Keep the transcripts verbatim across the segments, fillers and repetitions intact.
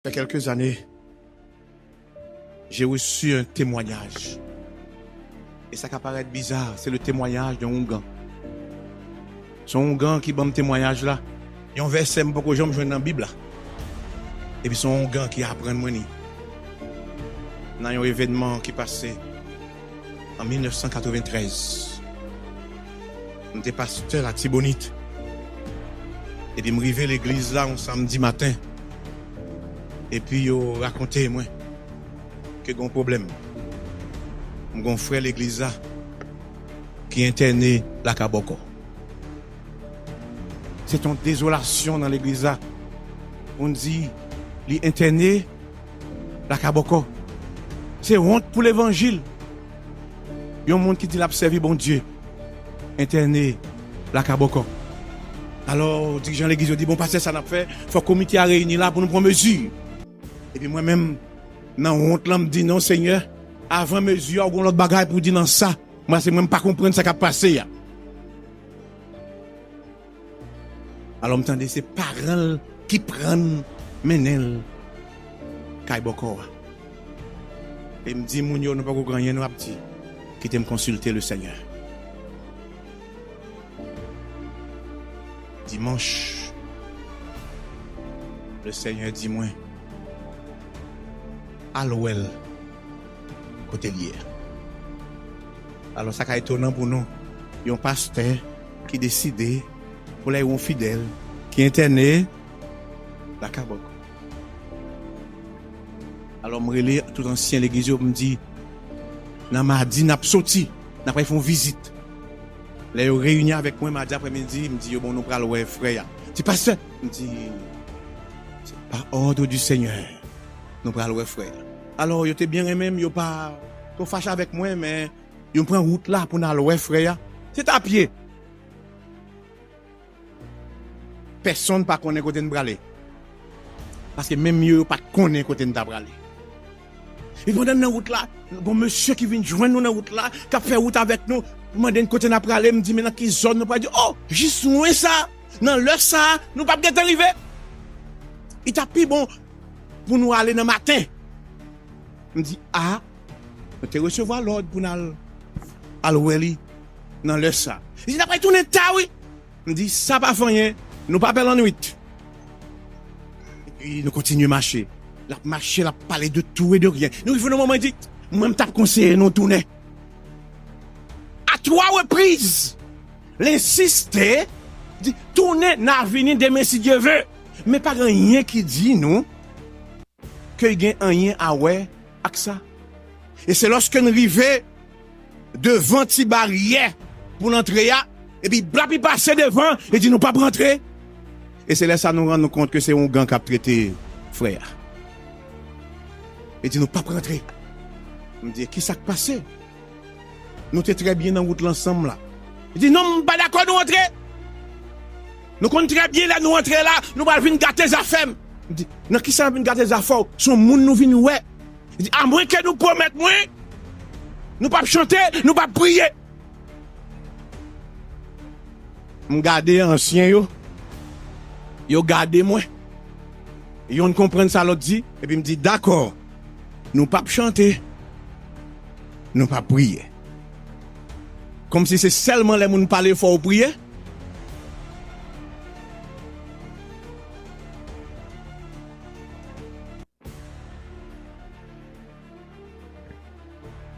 Fait quelques années, j'ai reçu un témoignage. E sa ka parèt biza, se le témoignage d'un oungan. Se yon oungan ki ban m temwayaj la. Yon vèsè m poko janm jwenn nan Bib la. Epi se yon oungan ki aprann mwen li. Nan yon evènman ki pase an mil nèf san katreventrèz. M te pastè Latibonit. Epi m rive legliz la yon samdi maten. Epi yo rakonte mwen ke gon pwoblèm. M gon frè legliz la ki entène lakay bòkò. Se t yon dezolasyon nan legliz la. Moun di li entène lakay bòkò. Se wont pou levanjil. Yon moun ki di l ap sèvi Bondye entène lakay bòkò. Alò, dirijan legliz yo di, "Bon, pastè, sa n ap fè, fò komite a reyini la pou nou pran mezi." Epi mwen menm, nan wont lan, m di, "Non, Senyè, avan mezi a, ou gon lòt bagay pou w di nan sa." Mwen, se mwen, m pa konprann sa k ap pase a. Alò, m tande se paran l ki pran l, mennen l kay bòkò a. E m di moun yo, "Nou poko gen anyen nou ap di. Kite m konsilte le Senyè." Dimanch, le Senyè di mwen, "Al wè l kote l ye." Alò, sa ka etonan pou nou, yon pastè ki deside pou l al wè yon fidèl ki entène lakay bòkò. Alò, m rele tout ansyen legliz yo, m di, "Nan madi, n ap soti, n ap al fè yon vizit." Lè yo reyini avèk mwen madi aprèmidi, m di yo, "Bon, nou pral wè frè a." Di, "Pastè," m di, "c'est par ordre du Seigneur, nou pral wè frè a." Alò, yo te byen renmen m, yo pa twò fache avèk mwen, men yo pran wout la pou n al wè frè a. Se t a pye. Pèsonn pa konnen kote n prale. Paske menm yo, yo pa t konnen kote n ta prale. E pandan n nan wout la, gon mesye ki vin jwenn nou nan wout la, k ap fè wout avèk nou, mande n kote n ap prale, m di, "Men nan ki zòn nou prale?" Di, "O, jis lwen sa, nan lè sa, nou p ap gentan rive." Li t ap pi bon pou nou ale nan maten. M di, "A, nou te resevwa lòd pou n al, al wè li nan lè sa." Li di, "N ap tounen ta, wi." M di, "Sa pa fè anyen, nou pa pè lannwit." Epi nou kontinye mache. L ap mache, l ap pale de tout e de rien. Nou rive nan moman, li di, "Mwen, m t ap konseye nou tounen." A twa repriz, l ensiste, di, "Tounen, n a vini demen si Dye ve." Men pa gen anyen ki di nou ke l gen anyen a wè ak sa. E se lòske n rive devan ti baryè pou n antre a, epi blap li pase devan, li di, "Nou p ap rantre." E se lè sa nou rann nou kont ke se yon oungan k ap trete frè a. Li di, "Nou p ap rantre." M di, "Kisa k pase?" Nou te trè byen nan wout la ansanm la. Li di, "Non, m pa dakò nou antre. Nou konn trè byen lè nou antre la, nou pral vin gate zafè m." M di, "Nan kisa n ap vin gate zafè w? Se yon moun nou vin wè." Li di, "Amwenke nou pwomèt mwen, nou p ap chante, nou p ap priye." M gade ansyen yo, yo gade mwen. Yonn konprann sa lòt di, epi m di, "Dakò, nou p ap chante, nou p ap priye." Kòmsi se sèlman lè moun pale fò w priye.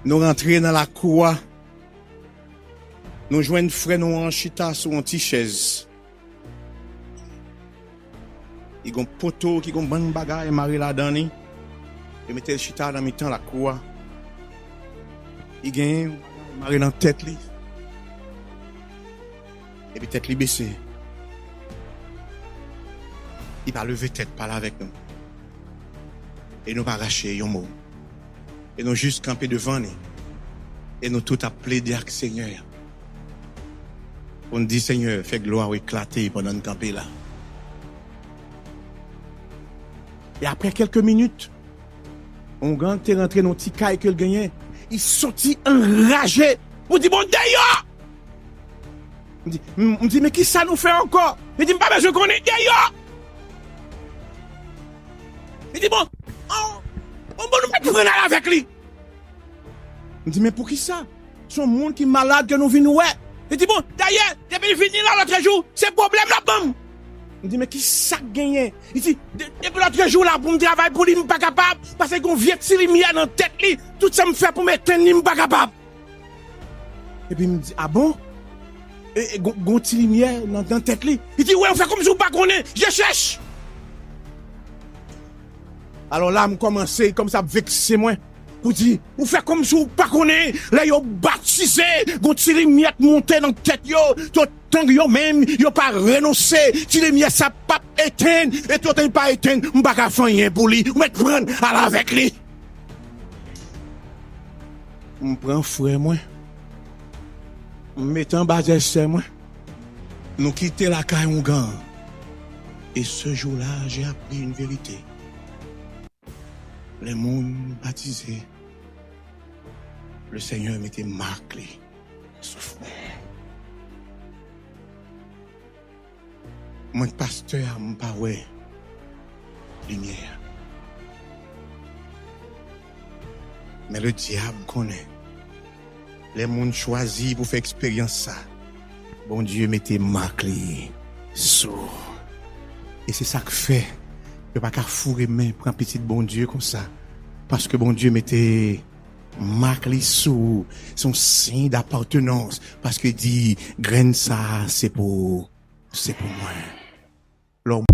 Nou rantre nan lakou a. Nou jwenn frè nou an chita sou yon ti chèz. Li gon poto ki gon bann bagay mare ladan li. Yo mete l chita nan mitan lakou a. Li gen yon bagay mare nan tèt li. Epi tèt li bese. Li pa leve tèt pale avèk nou. E nou pa rache yon mo. E nou jis kanpe devan li. E nou tout ap plede ak Senyè a. Pou n di, "Senyè, fè glwa w eklate pandan n kanpe la." E apre kèlke minit, oungan te rantre nan ti kay ke l genyen. Li soti anraje pou di, "Bon, deyò!" M di, m, m di, "Men kisa nou fè ankò?" Li di, "M pa bezwen konnen, deyò!" Li Di, bon, oh, bon, bon, nou mèt pran al avèk li. M di, men poukisa? Se yon moun ki malad ke nou vin wè. Li di, bon, dayè, depi l vini la lòtrejou, se pwoblèm l ap ban m. M di, men ki sa k genyen? Li di, "De- depi lòtrejou la pou m travay pou li, m pa kapab, paske gon vye ti limyè nan tèt li, tout sa m fè pou m etenn li, m pa kapab." Epi m di, a bon? E, e, gon, gon ti limyè nan, nan tèt li. Li di, wè, ou fè kòmsi ou pa konnen, je chèch. Alò la, m kòmanse, kòmanse ap vekse mwen. Pou di, ou fè kòmsi ou pa konnen, lè yo batize, gon ti limyè t monte nan tèt yo, yo tang yo menm, yo pa renonse, ti limyè sa p ap etenn, e toutan li pa etenn, m pa ka fè anyen pou li, ou mèt pran al avèk li. M pran frè mwen, m mete anba zèl sè mwen, nou kite lakay oungan. Et ce jour-là, j'ai appris une vérité. Lè moun batize, le Senyè mete mak li sou frè. Mwen k pastè a, m pa wè limyè a. Men le dyab konnen. Lè moun chwazi pou fè eksperyans sa, Bondye mete mak li sou. E se sa k fè yo pa ka foure men pran pitit Bondye konsa. Paske Bondye mete mak li sou ou. Se yon siy dapatenans. Paske di, grenn sa a, se pou, se pou mwen. Lè w